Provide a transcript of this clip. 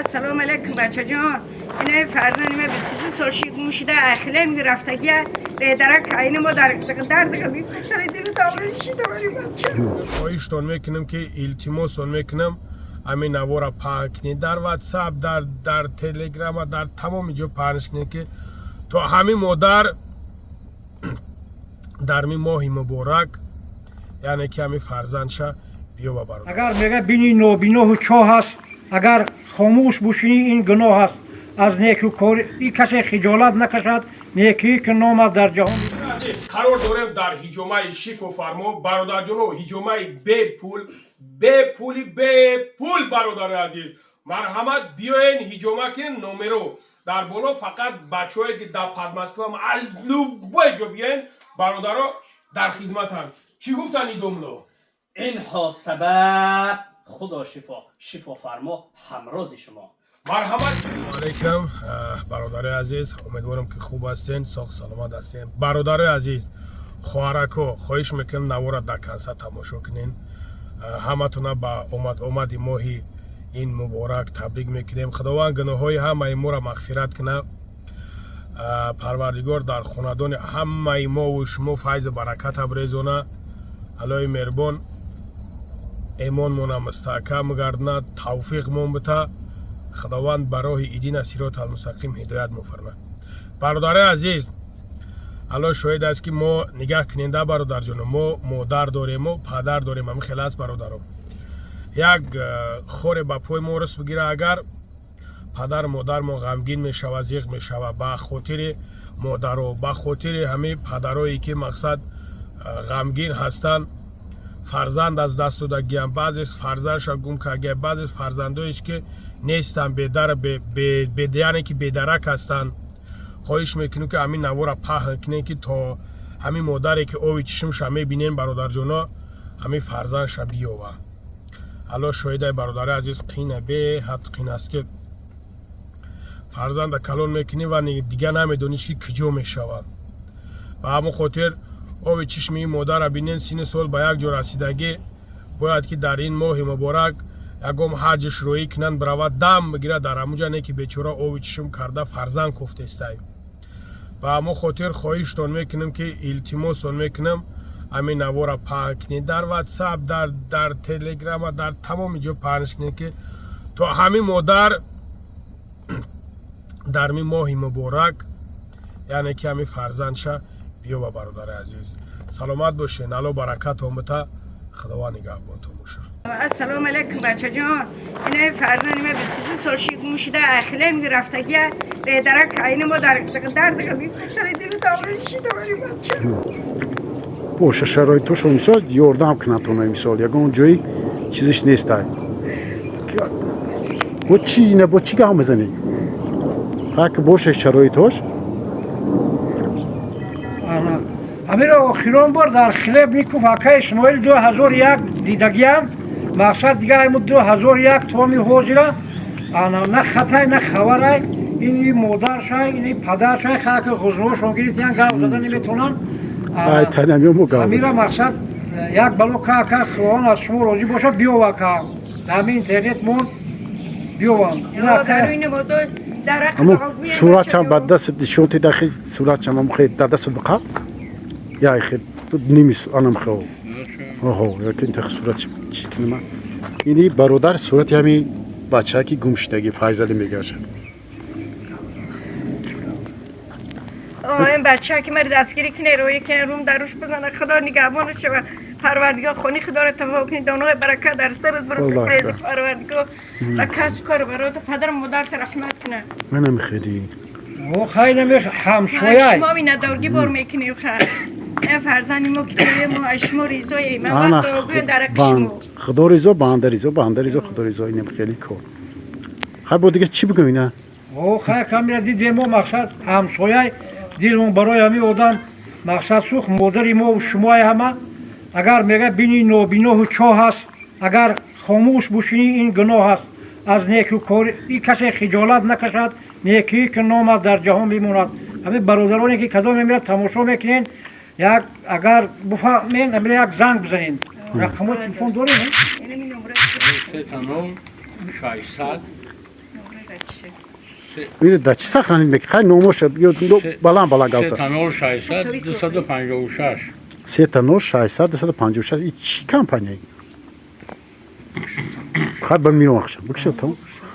Ассалому алайкум, бачаҷон. Инаи фарзанди ма 22 сол ши гум шуда, ахилем рафтагия бедарак. Айна мо дар дард касали дили даври шида бача. Хоҳиштон мекунам ки, илтимосон мекунам, ҳамин навора паҳн кунед дар Ватсап, дар Телеграма, дар тамоми ҷо паҳнш кунед, ки то ҳамин модар дар ми моҳи муборак, яъне ки ҳамин фарзандша биёба, бародар. Агар мега бини нобиноҳу чоҳ аст, агар хомӯш бушинӣ, ин гуноҳ аст. Аз некӯкорӣ касе хиҷолат накашад, некӣ ки номад дар ҷаҳон. Қарор дорем дар ҳиҷомаи Шифофармо, бародарҷоно, ҳиҷомаи бепул, бепули бепул. Бародари азиз, марҳамат, биёен, ҳиҷома кунен. Номеро дар боло. Фақат бачаҳое ки дар Подмосквам, аз любой ҷо биёен, бародаро дар хизматанд. Чӣ гуфтан идомло? Инҳо сабаб худо шифо, Шифофармо ҳамрози шумо. Марҳамат. Алайкум, бародарои азиз, умедворам, ки хуб ҳастен, соғ саломат ҳастен. Бародарои азиз, хоҳарако, хоҳиш мекунам, навора до конца тамошо кунен. Ҳаматона ба омад омади моҳи ин муборак табрик мекунем. Худованд гуноҳҳои ҳамаи моро мағфират кунад. Парвардигор дар хонадони ҳамаи мову шумо файзу баракат абрезона. Аллоҳи меҳрубон эмонмона мустаҳкам гардонад, тавфиқмон бита. Худованд ба роҳи اهدنا الصراط المستقیم ҳидоят мефармад. Бародарои азиз, Аллоҳ шоҳид аст, ки мо нигаҳ куненда, бародарҷоно, мо модар дорем, мо падар дорем. Ҳамин хел аст, бародаро. Як хоре ба пои мо рост бигира, агар падару модармо ғамгин мешавад, зиқ мешавад. Ба хотири модаро, ба хотири ҳамин падарое ки мақсад ғамгин ҳастанд, фарзанд аз даст додагиям, баъзес фарзандша гум кардагия, баъзес фарзандоеш ки нестанд, бедар, яъне ки бедарак ҳастанд. Хоҳиш мекунем, ки ҳамин навора паҳн кунем, ки то ҳамин модаре ки ови чишмша мебинем, бародарҷоно, ҳамин фарзандша биёва. Аллоҳ шоҳидаи, бародари азиз, қина, беҳад қин аст, ки фарзанда калон мекунӣ ва дигар намедонӣ, ки куҷо мешавад. Ба ҳамон хотир ови чишми ин модарра бинен, синни сол ба як ҷо расидагӣ, бояд ки дар ин моҳи муборак ягом ҳаҷш роӣ кунанд, биравад, дам бигирад дар ҳамуҷа, не ки бечора ови чишм карда фарзанд кофтестай. Ба ҳамон хотир хоҳиштон мекунам ки, илтимосон мекунам, ҳамин навора паҳн кунед дар Ватсап, дар Телеграма, дар тамоми ҷо паҳнш кунед, ки то ҳамин модар дар ми моҳи муборак, яъне ки ҳамин фарзандша биёба. Бародари азиз, саломат бошен, Алло баракатон бита, Худованд нигаҳбонтон боша. Ассалому алайкум, бачаҷон. Инаи фарзанди ма 22 сол ши гум шуда, ахилем рафтагия бедарак. Айна мо дар дард касали дили даври шида бача. Боша, шароитошо мисол ёрдам кунад оно, мисол ягон ҷои чизиш нестай. Бо чи ина, бо чӣ гап мезанӣ? Ҳак боша шароитош. Ҳамиро охирон бор дар Хлебников ака Исмоил 2001 дидагиам. Мақсад дига айму 2001 томи ҳозира ана на хатай, на хабарай. Ини модаршай, ини падаршай, хаки ғузношон гирифтиян, гап зада наметонанд. Айтанамёмо гап. Ҳамира мақсад як бало ка, ака, Худованд аз шумо розӣ бошад, биёва ка, ҳамин интернет мон биёванд. Аммо суратчам ба даст нишон тида, хи суратчам ам хе дар дастат биқа, я хе ними анам хе, оҳо, якин тах сурат чӣ кунам. Ини бародар, сурати ҳами бача ки гум шудаги, Файзалӣ мегашад. Ин бача ки маро дастгирӣ куне, роӣ куне, рум даруш бизана, Худо нигаҳбонаш шава. Парвардигор хони худоро тавфиқ куни, донои баракат дар сарат Валлоҳ. Парвардигор ба касб кор барота, падару модарта раҳмат куна. Манам хеле. О, хай намеш ҳамсояй. Шумо миннатдоргӣ бор мекунем, ха фарзанди мо ки мо аз шумо ризоем. Ана дар шумо. Худо ризо, банда ризо, банда ризо, Худо ризо. Инам хеле кор. Хай, бо дига чӣ бигӯм ина? О, хай, камера дидем мо, мақсад ҳамсояй, дилмон барои ҳамин одам мақсад сӯхт. Модари мо шумои ҳама, агар мега бини нобиноҳу чоҳ аст, агар хомӯш бушинӣ, ин гуноҳ аст. Аз некӯкорӣ касе хиҷолат накашад, некӣ ки номад дар ҷаҳон бимонад. Ҳамин бародароне ки кадом мемирад тамошо мекунен, як агар буфаҳмен, ҳамин як занг бизанен. Рақамҳои телефон дорем? Ин номра. 3 0 600. Бача. Ино да чӣ сохранить мекунӣ? Хай, номоша баланд баланд гап зан. 3 06 256. 3 0 600 256. И чӣ компания? Хай, ба миён ахшам бикшо, тамом.